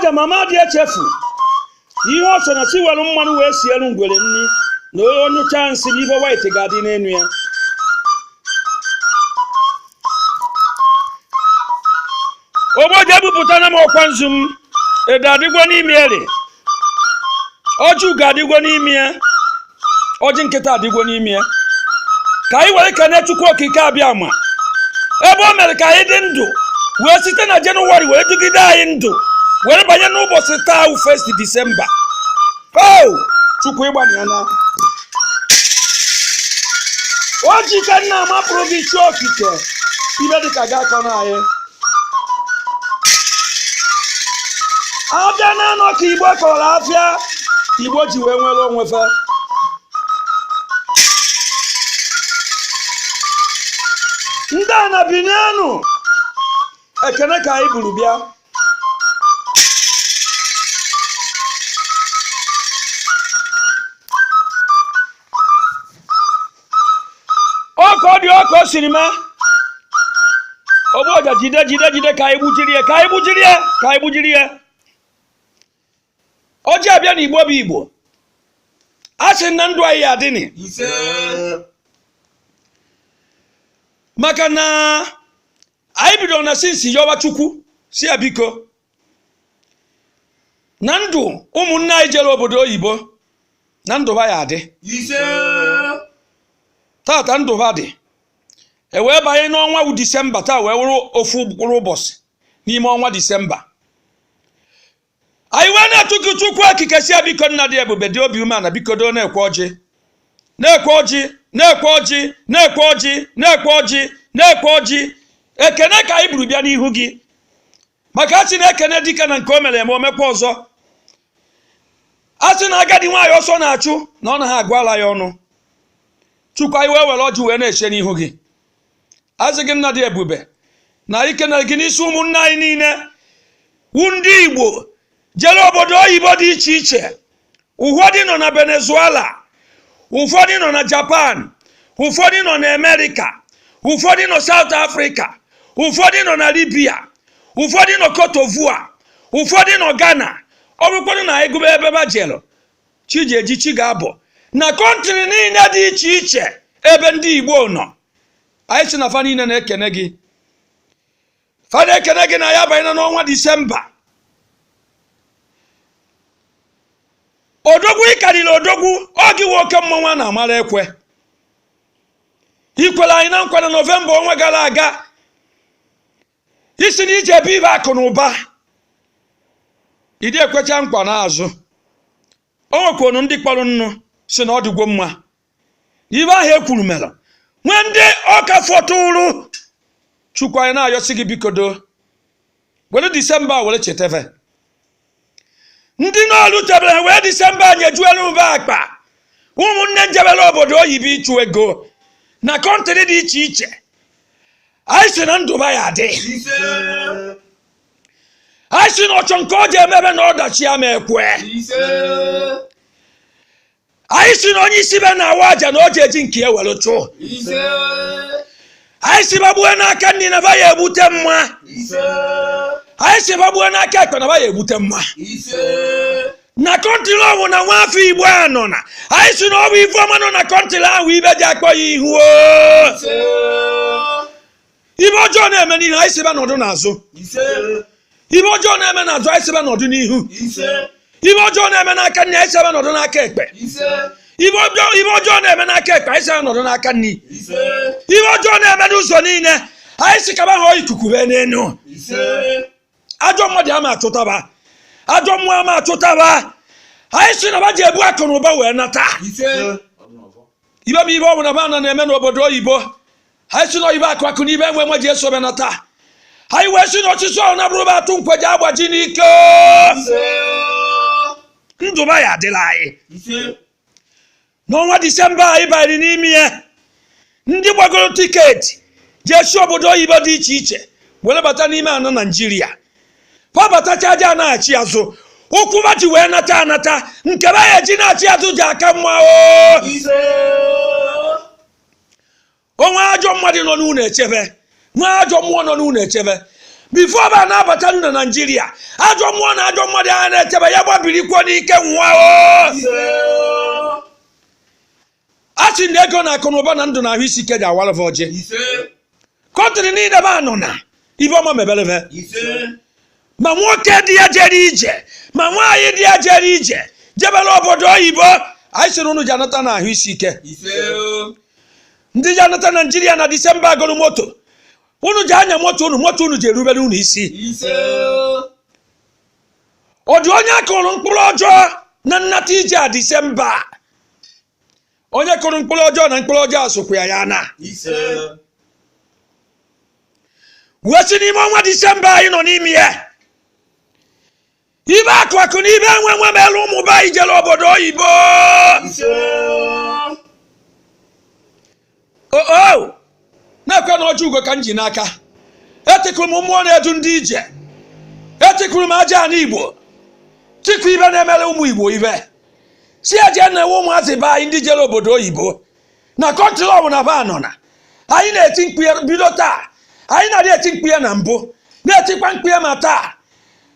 Ogboja mama dị echefu ihe ọ sọ na si were mmanụ wee sie elu ngwere nni na onye nyụcha nsị na ife white ga-adị n'enu ya. Ogboja ebupụtana m ọkwa nzu m, edo adịgwo n'ime eri, ọjị ugo adịgwo n'ime ya, ọjị nkịta adịgwo n'ime ya. Ka anyị were kene Chukwu Okike Abịama ebe o mere ka anyị dị ndụ wee site na Jenụwarị wee dugide anyị ndụ were banye n'ụbọchị taa 1 Disemba. O Chukwu ịgbanye na o ji ka nna amapụrụ gị chi okike ibe dịka gị akọ na anyị abịa na anọ ka Igbo kọrọ afịa Igbo ji wee nwere onwe fe. Ndị a na binianụ ekene ka anyị buru bịa. Ọka ọ dị ọka o siri mee. Ogboja jide jide jide ka anyị gbujiri ya, ka anyị gbujiri ya, ka anyị gbujiri ya. Ọjị abịa na Igbo bụ Igbo. A sị na ndụ anyị adịnị. Maka na anyị bidoro na sinsi yọwa Chukwu si ya biko na ndụ ụmụnne anyị jere obodo oyibo na ndụ ha ya adị. Tata ndụ ha dị. E wee banye n'ọnwa Disemba taa wee wụrụ ofu mkpụrụ ụbọchị n'ime ọnwa Disemba. Anyị wee na-atụkụ Chukwu Okike si ya biko nna dị ebube dị obi umeala biko doo na-ekwe ọjị na-ekwe ọjị na-ekwe ọjị na-ekwe ọjị na-ekwe ọjị na-ekwe ọjị. Ekene ka anyị buru bịa n'ihu gị maka a sị na ekene dike na nke o mere eme omekwa ọzọ. A sị na agadi nwaanyị ọsọ na-achụ na ọ naghị agụ ala ya ọnụ. Chukwu anyị wee were ọjị wee na-eche n'ihu gị. Azị gị nna dị ebube na ike na gị n'isi ụmụnne anyị niile wu ndị Igbo jere obodo oyibo dị iche iche. Ụfọdụ nọ na Venezuela, ụfọdụ nọ na Japan, ụfọdụ nọ na Amerịka, ụfọdụ nọ South Africa, ụfọdụ nọ na Libya, ụfọdụ nọ Cote d'Ivoire, ụfọdụ nọ Ghana. Ọ bụrụkwanụ na anyị gụba ebe ba jere, chi ji eji chi ga-abọ na country niile dị iche iche ebe ndị Igbo nọ. Anyị si na fa niile na-ekene gị, fa na-ekene gị na ya banye n'ọnwa Disemba. Odogwu ịkarịrị odogwu, ọ gị nwe oke mmọnwụ a na-amara ekwe. Ikwere anyị na nkwa na Nọvemba ọnwa gara aga isi na ije ebe ibe akụ na ụba ịdị ekwecha nkwa n'azụ. O nwekwanu ndị kpọrọ nnu si na ọ dịgwo mma ibe ahụ e kwuru mere nwee ndị ọka fọtụrụ. Chukwu anyị na-ayọsị gị biko doo were Disemba were cheteve ndị n'ọlụ chebere wee Disemba nyejuelu mba akpa. Ụmụnne njebere obodo oyibo ịchụ ego na country dị iche iche. Anyị sị na ndụ ya adị. Anyị sị na ọchọ nke ọ ji emebe na ọdachi ya ma ekwe. Anyị sị na onye isi be na-awa aja na o ji eji nke ya were chụọ. Anyị sị bagbue n'aka nri na ba ya egbute mma. Anyị sị bagbue n'aka ekpe na ba ya egbute mma. Na country ọbụ na nwa afọ Igbo a nọ na anyị sị na ọ bụ ife ọma nọ na country ahụ ibe ji akpọ ya ihu. Ibe ọjọọ na-eme n'ihu anyị sị ba nọdụ n'azụ. Ibe ọjọọ na-eme n'azụ anyị sị ba nọdụ n'ihu. Ibe ọjọọ na-eme n'aka nri anyị sị ba nọdụ n'aka ekpe. Ibe ọjọọ na-eme n'aka ekpe anyị sị ba nọdụ n'aka nri. Ibe ọjọọ na-eme n'ụzọ niile anyị sị kaba họọ ikuku bee n'enu. Ajọ mmadụ ama achụtaba, ajọ mmụọ ama achụtaba. Anyị sị na ba ji ebu akụ na ụba wee nata. Ibe bụ ibe ọ bụla ba na na-eme n'obodo oyibo. Anyị sị na oyibo akụ akụ na ibe enwe enwe ji eso be nata. Anyị wee sị na osisi ọhụrụ na bụrụ ba atụ nkwe ji agbaji n'ike. Ndụ ba ya adịla anyị. N'ọnwa Disemba anyị banyere n'ime ya, ndị gbagoro ticket jee si obodo oyibo dị iche iche were bata n'ime anọ Naijiria. Fa batacha aja na-achị azụ, ụkwụ ba ji wee nata anata nke ba ya eji na-achị azụ ji aka mma o. Onwe ajọ mmadụ nọ n'ụlọ echebe, nwa ajọ mmụọ nọ n'ụlọ echebe. Before ba na-abata na Naijiria, ajọ mmụọ na ajọ mmadụ ahụ na-echebe ya gbabirikwo n'ike nwa o. A sị na ego na akụ na ụba na ndụ na ahụ isi ike ji awalụva ọjị. Country niile ba nọ na ibe ọma mebeleve. Ma nwoke dị ya jere ije, ma nwaanyị dị ya jere ije jebere obodo oyibo, anyị sịrị unu ji anata na ahụ isi ike. Ndị ji anata Naijiria na Disemba agụrụ moto, unu ji anya moto unu, moto unu ji erubere unu isi. Ọ dị onye kụrụ mkpụrụ ọjọọ na nnata ije a Disemba? Onye kụrụ mkpụrụ ọjọọ na mkpụrụ ọjọọ asụkwa ya na wee si n'ime ọnwa Disemba anyị nọ n'ime ya, ibe akụ akụ na ibe enwe enwe mere ụmụ be anyị jere obodo oyibo. Oo, na-ekwe na ọjọ ugo ka m ji n'aka. Etikuru m mmụọ na-edu ndị ije, etikuru m aja ana Igbo, tikwu ibe na-emere ụmụ Igbo ibe si eje na-enwe ụmụazị be anyị ndị jere obodo oyibo na country ọbụla ba nọ na anyị na-eti mkpu ya bido taa. Anyị na-adị eti mkpu ya na mbụ, na-etikwa mkpu ya ma taa,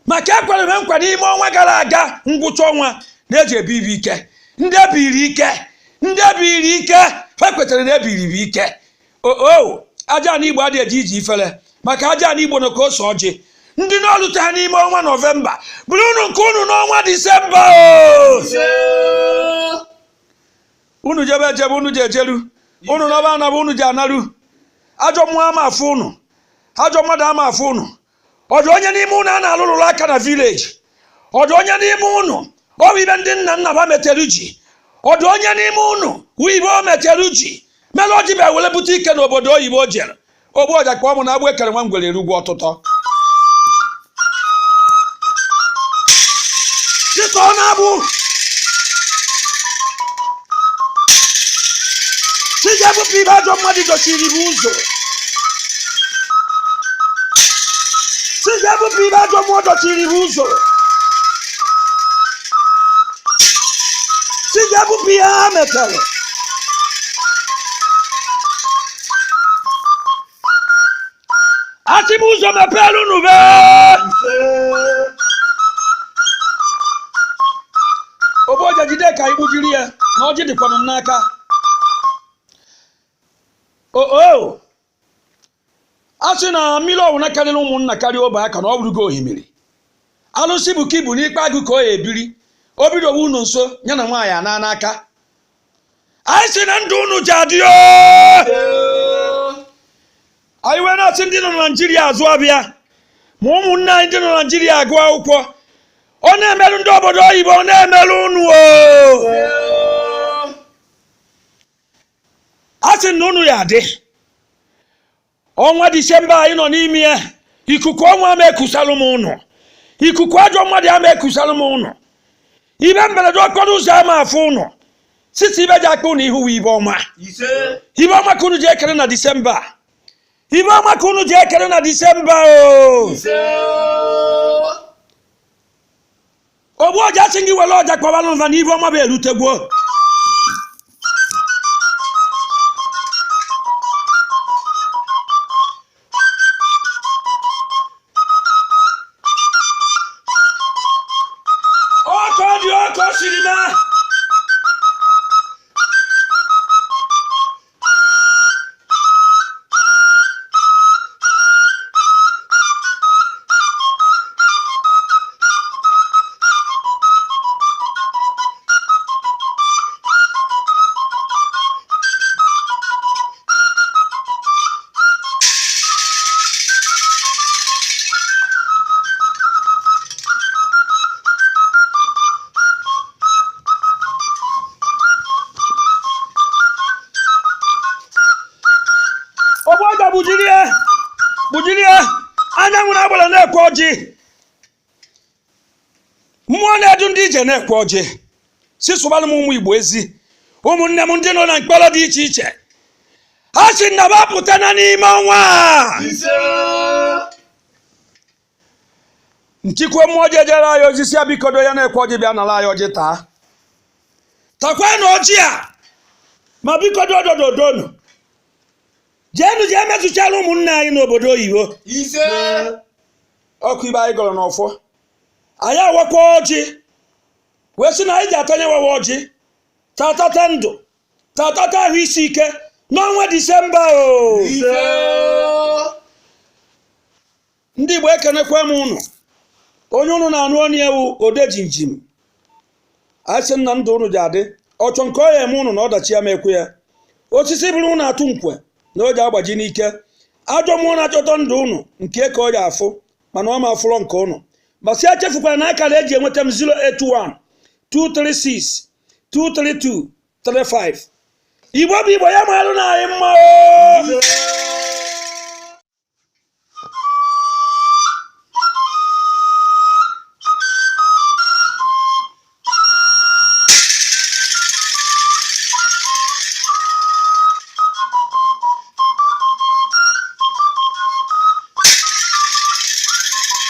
maka ekwere m nkwa n'ime ọnwa gara aga, ngwụcha ọnwa na-eji ebi ibe ike. Ndị ebiri ike, ndị ebiri ike, ha kwetara na ebiri bụ ike. Oo, aja na Igbo adịghị eji ije ifere, maka aja na Igbo na ka ose ọjị. Ndị na-ọlụta ha n'ime ọnwa Nọvemba, bụrụ unu nke unu n'ọnwa Disemba o. Unu jebe ejebe, unu ji ejeru, unu nọba anaba, unu ji anaru. Ajọ mmụọ ama afụ unu, ajọ mmadụ ama afụ unu. Ọ dị onye n'ime unu a na-alụrụrụ aka na village? Ọ dị onye n'ime unu ọ bụ ibe ndị nna nna ha metere ji? Ọ dị onye n'ime unu wụ ibe o metere ji mere o ji bịa were bute ike n'obodo oyibo o jere? Ogbu ọja kpọọ mụ na agbụ ekere nwa ngwere erugwu ọtụtọ chịtọ na-agbụ chijebụpụ ibe ajọ mmadụ dochiri bụ ụzọ, chijebụpụ ibe ajọ mmụọ dochiri bụ ụzọ, chijebụpụ ihe ha metere. Asị m ụzọ mepere unu be. Ogbu ọja, jide ka anyị kpụjiri ya na ọjị dịkwanụ m n'aka. Oo, a sị na mmiri ọwụna karịrị ụmụnna karịa obe aka na ọ bụrụgo ohimiri. Alụsị bụ ka ibu n'ikpe agụ ka ọ ya ebiri o bidowe unu nso ya na nwaanyị ana n'aka. Anyị sị na ndụ unu ji adị o. Anyị wee na-asị ndị nọ na Naijiria azụ abịa, ma ụmụnne anyị ndị nọ na Naijiria agụ akwụkwọ, ọ na-emerụ ndị obodo oyibo, ọ na-emerụ unu o. A sị na unu ya adị. Ọnwa Disemba anyị nọ n'ime ya, ikuku ọnwa ama ekusalụ m ụnụ, ikuku ajọ mmadụ ama ekusalụ m ụnụ, ibe mberede okporo ụzọ ama afụ ụnụ. Sisi ibe ji akpa ụnụ ihu wụ ibe ọma. Ibe ọma ka unu ji ekele na Disemba, ibe ọma ka unu ji ekele na Disemba o. Ogbu ọja sị gị were ọja kpọbalụ mva na ibe ọma bụ erutegbuo. Ọkọ dị ọkọ siri na ogbu ọja, gbujiri ya, gbujiri ya. Anyanwụ na-agbara na-ekwe ọjị, mmụọ na-edu ndị ije na-ekwe ọjị. Si sụbalụ m ụmụ Igbo ezi, ụmụnne m ndị nọ na mkpọrọ dị iche iche, ha si na ba pụta na n'ime ọnwa a. Nchikwa mmụọ jejere anyị ozi si ya bikodo ya na-ekwe ọjị, bịa nara anyị ọjị taa, takwa na ọjị a ma bikodo dododonu jeenu jee metụchara ụmụnne anyị n'obodo oyibo. Ọkụ ibe anyị gọrọ n'ọfọ, anyị awakwa ọjị wee sị na anyị ji atanye wawa ọjị tatata ndụ, tatata ahụ isi ike n'ọnwa Disemba o. Ndị Igbo, ekenekwa m ụnụ. Onye ụnụ na-anụ ọnụ ewu Odejinjim, anyị sị na ndụ ụnụ ji adị ọchọ nke ọ ya eme ụnụ na ọdachi ya mekwu ya. Osisi bụrụ ụnụ atụ nkwe na o ji agbaji n'ike. Ajọ mmụọ na-achọtọ ndụ ụnụ nke ka ọ ya afụ, mana ọ ma afụrọ nke ụnụ. Masị echefukwara na akara eji enweta m 081 236 232 35. Igbo bụ Igbo, ya marụ na anyị mma.